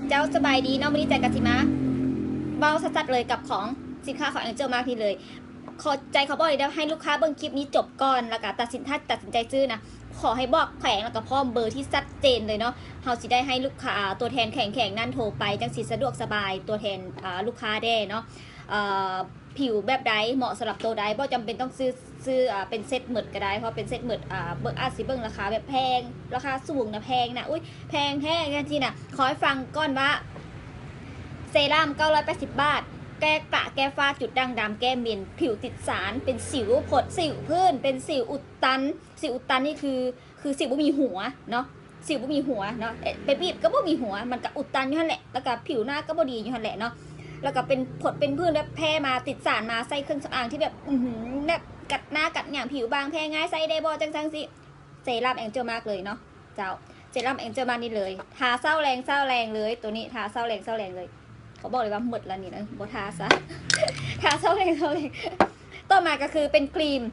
ເຈົ້າ ສະບາຍດີເນາະ, ມື້ນີ້ໃຈກໍຊິມາເວົ້າຊັດໆເລີຍກັບຂອງ ສິນຄ້າຂອງ Angel Mart ນີ້ເລີຍ. ຂໍ ໃຈຂໍບອກເລີຍເດີ້ ໃຫ້ລູກຄ້າເບິ່ງຄລິບນີ້ຈົບກ່ອນ ແລ້ວກໍຕັດສິນ ຖ້າຕັດສິນໃຈຊື້ນະ ຂໍໃຫ້ບອກແຂວງ ແລ້ວກໍພ້ອມເບີທີ່ຊັດເຈນເລີຍເນາະ. ເຮົາຊິໄດ້ໃຫ້ລູກຄ້າ ຕົວແທນແຂວງໆນັ້ນໂທໄປ ຈັ່ງຊິສະດວກສະບາຍ ຕົວແທນ ອ່າ ລູກຄ້າແດ່ເນາະ. ເອີ ຜິວແບບໃດເໝາະສຳລັບໂຕໃດ, ບໍ່ຈຳເປັນຕ້ອງຊື້ ຊື້ ອ່າ ເປັນເຊັດໝົດກໍໄດ້ ເພາະເປັນເຊັດໝົດ ອ່າ ເບິ່ງ ອາດຊິເບິ່ງລາຄາແບບແພງ ລາຄາສູງນະ ແພງນະ ອຸ້ຍ ແພງແທ້ ຈັ່ງຊີ້ນະ. ຂໍໃຫ້ຟັງກ່ອນວ່າ ເຊຣາມເກົ້າຮ້ອຍແປດສິບບາດ ແກ້ກະແກ້ຟ້າ ຈຸດດ່າງດຳ ແກ້ເມັນ ຜິວຕິດສານ ເປັນສິວ ຜົດ ສິວພື້ນ ເປັນສິວອຸດຕັນ. ສິວອຸດຕັນນີ້ຄື ຄືສິວບໍ່ມີຫົວເນາະ, ສິວບໍ່ມີຫົວເນາະ, ເອະ ໄປບີບກໍບໍ່ມີຫົວ ມັນກໍອຸດຕັນຢູ່ຫັ້ນແຫຼະ ແລ້ວກໍຜິວໜ້າກໍບໍ່ດີຢູ່ຫັ້ນແຫຼະເນາະ. ແລ້ວກໍເປັນຜົດເປັນຜື່ນແບບແຜ່ມາ ຕິດສານມາ ໃສ່ເຄື່ອງສຳອາງທີ່ແບບ ອືຫື ແບບກັດໜ້າກັດຫຍັງ ຜິວບາງແພ້ງ່າຍ ໃຊ້ໄດ້ບໍ່ ຈັ່ງຊັ້ນຊີ້ ເຊຣາມ Angel Mart ເລີຍເນາະເຈົ້າ. ເຊຣາມ Angel Mart ນີ້ເລີຍ ທາເຊົ້າແລງ ເຊົ້າແລງເລີຍ ໂຕນີ້ ທາເຊົ້າແລງ ເຊົ້າແລງເລີຍ. ຂໍບອກເລີຍວ່າໝົດລະນີ້ນະ ບໍ່ທາຊະ ທາເຊົ້າແຮງເຊົາແຮງ. ຕໍ່ມາກໍຄືເປັນຄຣີມ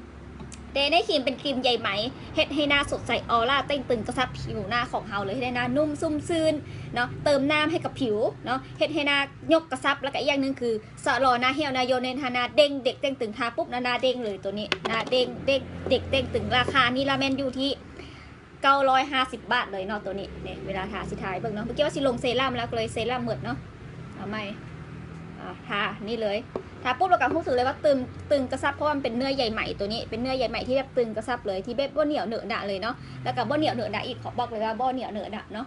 ເດ ໃນຄຣີມເປັນຄຣີມໃຍໄໝ ເຮັດໃຫ້ໜ້າສົດໃສ ອອລາເຕ່ງຕຶງກະຊັບຜິວໜ້າຂອງເຮົາເລີຍ ເຮັດໃຫ້ໜ້ານຸ້ມຊຸ່ມຊື່ນເນາະ, ເຕີມນ້ຳໃຫ້ກັບຜິວເນາະ, ເຮັດໃຫ້ໜ້າຍົກກະຊັບ ແລ້ວກໍອີກຢ່າງໜຶ່ງຄື ຊະລໍໜ້າຫ່ຽວໜ້າຍ່ນ ໃຫ້ໜ້າເດັ່ງເດັກເຕ່ງຕຶງ. ທາປຸບ ໜ້າ ໜ້າເດັ່ງເລີຍ ໂຕນີ້ ໜ້າເດັ່ງ ເດັກ ເດັກເຕ່ງຕຶງ. ລາຄານີ້ລະແມ່ນຢູ່ທີ່ ເກົ້າຮ້ອຍຫ້າສິບບາດເລີຍເນາະ ໂຕນີ້. ນີ້ ເວລາທາ ຊິທາໃຫ້ເບິ່ງເນາະ, ເມື່ອກີ້ວ່າຊິລົງເຊຣາມແລ້ວ ກໍເລີຍເຊຣາມໝົດເນາະ. ເອົາໃໝ່ ອ່າ ທານີ້ເລີຍ ທາປຸບແລ້ວກໍຮູ້ສຶກເລີຍວ່າຕຶງ ຕຶງກະຊັບ ເພາະວ່າມັນເປັນເນື້ອໃຍໄໝ ໂຕນີ້ເປັນເນື້ອໃຍໄໝທີ່ແບບຕຶງກະຊັບເລີຍ ທີ່ແບບບໍ່ໜຽວເໜນະເລີຍເນາະ, ແລ້ວກໍບໍ່ໜຽວເໜນະອີກ ຂໍບອກເລີຍວ່າບໍ່ໜຽວເໜນະເນາະ.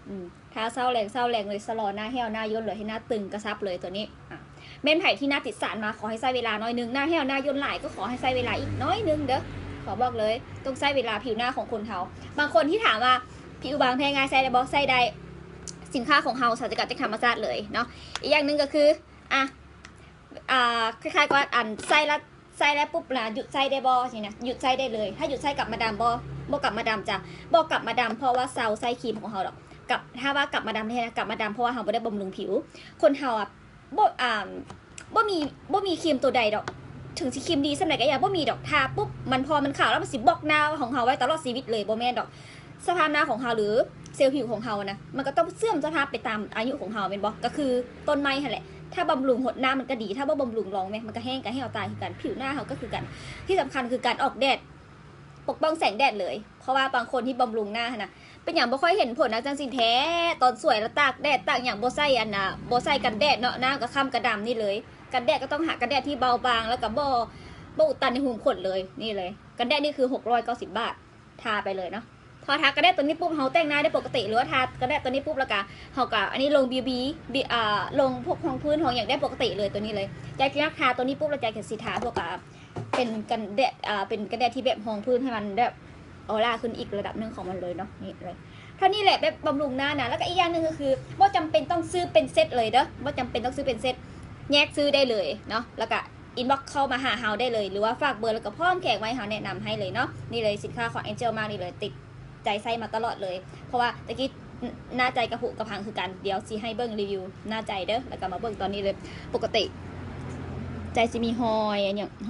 ອືມ ທາເຊົ້າແລງ ເຊົ້າແລງເລີຍ ຊະລໍໜ້າຫ່ຽວໜ້າຍ່ນເລີຍ ໃຫ້ໜ້າຕຶງກະຊັບເລີຍ ໂຕນີ້. ອ່າ ແມ່ນໃຜທີ່ໜ້າຕິດສານມາ ຂໍໃຫ້ໃຊ້ເວລາໜ້ອຍໜຶ່ງ, ໜ້າຫ່ຽວໜ້າຍ່ນຫຼາຍກໍຂໍໃຫ້ໃຊ້ເວລາອີກໜ້ອຍໜຶ່ງເດີ້ ຂໍບອກເລີຍ ຕ້ອງໃຊ້ເວລາ. ຜິວໜ້າຂອງຄົນເຮົາ ບາງຄົນທີ່ຖາມວ່າ ຜິວບາງແພ້ງ່າຍ ໃຊ້ໄດ້ບໍ່? ໃຊ້ໄດ້. ສິນຄ້າຂອງເຮົາສານສະກັດຈາກທຳມະຊາດເລີຍເນາະ. ອີກຢ່າງໜຶ່ງກໍຄື ອ່າ ອ່າ ຄ້າຍໆກັບອັນໃຊ້ແລ້ວ ໃຊ້ແລ້ວປຸບລະຢຸດໃຊ້ໄດ້ບໍ່? ຊີ້ນະ ຢຸດໃຊ້ໄດ້ເລີຍ. ຖ້າຢຸດໃຊ້ກັບມາດຳບໍ່? ບໍ່ກັບມາດຳຈ້ະ ບໍ່ກັບມາດຳ ເພາະວ່າເຊົາໃຊ້ຄຣີມຂອງເຮົາດອກ. ກັບ ຖ້າວ່າກັບມາດຳແທ້ນະ ກັບມາດຳ ເພາະວ່າເຮົາບໍ່ໄດ້ບຳລຸງຜິວ. ຄົນເຮົາອະ ບໍ່ ອ່າ ບໍ່ມີ ບໍ່ມີຄຣີມໂຕໃດດອກ ເຖິງຊິຄຣີມດີສ່ຳໃດກໍຢ່າ ບໍ່ມີດອກ. ທາປຸບ ມັນ ພໍມັນຂາວແລ້ວ ມັນຊິບລັອກໜ້າຂອງເຮົາໄວ້ຕະຫຼອດຊີວິດເລີຍ ບໍ່ແມ່ນດອກ. ສະພາບໜ້າຂອງເຮົາ ຫຼື ເຊວຜິວຂອງເຮົານະ ມັນກໍຕ້ອງເສື່ອມສະພາບໄປຕາມອາຍຸຂອງເຮົາ ແມ່ນບໍ່? ກໍຄືຕົ້ນໄມ້ຫັ້ນແຫຼະ ຖ້າບຳລຸງຫົດນ້ຳມັນກໍດີ ຖ້າບໍ່ບຳລຸງລອງແມ ມັນກໍແຫ້ງກໍແຫ້ວຕາຍຄືກັນ. ຜິວໜ້າເຮົາກໍຄືກັນ ທີ່ສຳຄັນຄືການອອກແດດ ປົກປ້ອງແສງແດດເລີຍ ເພາະວ່າບາງຄົນທີ່ບຳລຸງໜ້າຫັ້ນນະ ເປັນຫຍັງບໍ່ຄ່ອຍເຫັນຜົນນະ ຈັ່ງຊີ້ແທ້. ຕອນສວຍລະຕາກແດດຕາກຫຍັງ ບໍ່ໃສ່ອັນນະ ບໍ່ໃສ່ກັນແດດເນາະ ໜ້າມັນກໍຄ້ຳກະດຳນີ້ເລີຍ. ກັນແດດກໍຕ້ອງຫາກັນແດດທີ່ເບົາບາງ ແລ້ວກໍບໍ່ ບໍ່ອຸດຕັນໃນຮູຂຸມຂົນເລີຍ. ນີ້ເລີຍ ກັນແດດນີ້ຄືຫົກຮ້ອຍເກົ້າສິບບາດ ທາໄປເລີຍເນາະ. ພໍທາກັນແດດຕົວນີ້ປຸບ ເຮົາແຕ່ງໜ້າໄດ້ປົກກະຕິ ຫຼືວ່າທາກັນແດດຕົວນີ້ປຸບ ແລ້ວກະເຮົາກະອັນນີ້ລົງບີບີບີ ອ່າ ລົງພວກຮອງພື້ນຮອງຫຍັງໄດ້ປົກກະຕິເລີຍ ຕົວນີ້ເລີຍ. ໃຈຈະມັກທາຕົວນີ້ປຸບ ແລ້ວໃຈກະຊິທາພວກ ອ່າ ເປັນກັນແດດ ອ່າ ເປັນກັນແດດທີ່ແບບຮອງພື້ນໃຫ້ມັນແບບອອລາຂຶ້ນອີກລະດັບໜຶ່ງຂອງມັນເລີຍເນາະ. ນີ້ເລີຍ ເທົ່ານີ້ແຫຼະ ແບບບຳລຸງໜ້ານະ. ແລ້ວກະອີກຢ່າງໜຶ່ງກໍຄື ບໍ່ຈຳເປັນຕ້ອງຊື້ເປັນເຊັດເລີຍເດີ້ ບໍ່ຈຳເປັນຕ້ອງຊື້ເປັນເຊັດ ແຍກຊື້ໄດ້ເລີຍເນາະ. ແລ້ວກະ inbox ເຂົ້າມາຫາເຮົາໄດ້ເລີຍ ຫຼືວ່າຝາກເບີ ແລ້ວກໍພ້ອມແຂງໄວ້ ເຮົາແນະນຳໃຫ້ເລີຍເນາະ. ນີ້ເລີຍ ສິນຄ້າຂອງ Angel Mart ນີ້ເລີຍ ຕິດໃຈໃຊ້ມາຕະຫຼອດເລີຍ ເພາະວ່າຕະກີ້ ໜ້າໃຈກະຜຸກະພັງຄືກັນ. ດຽວຊິໃຫ້ເບິ່ງຣີວິວໜ້າໃຈເດີ້ ແລ້ວກໍມາເບິ່ງຕອນນີ້ເລີຍ. ປົກກະຕິໃຈຊິມີຮອຍອັນຫຍັງ ຮອຍ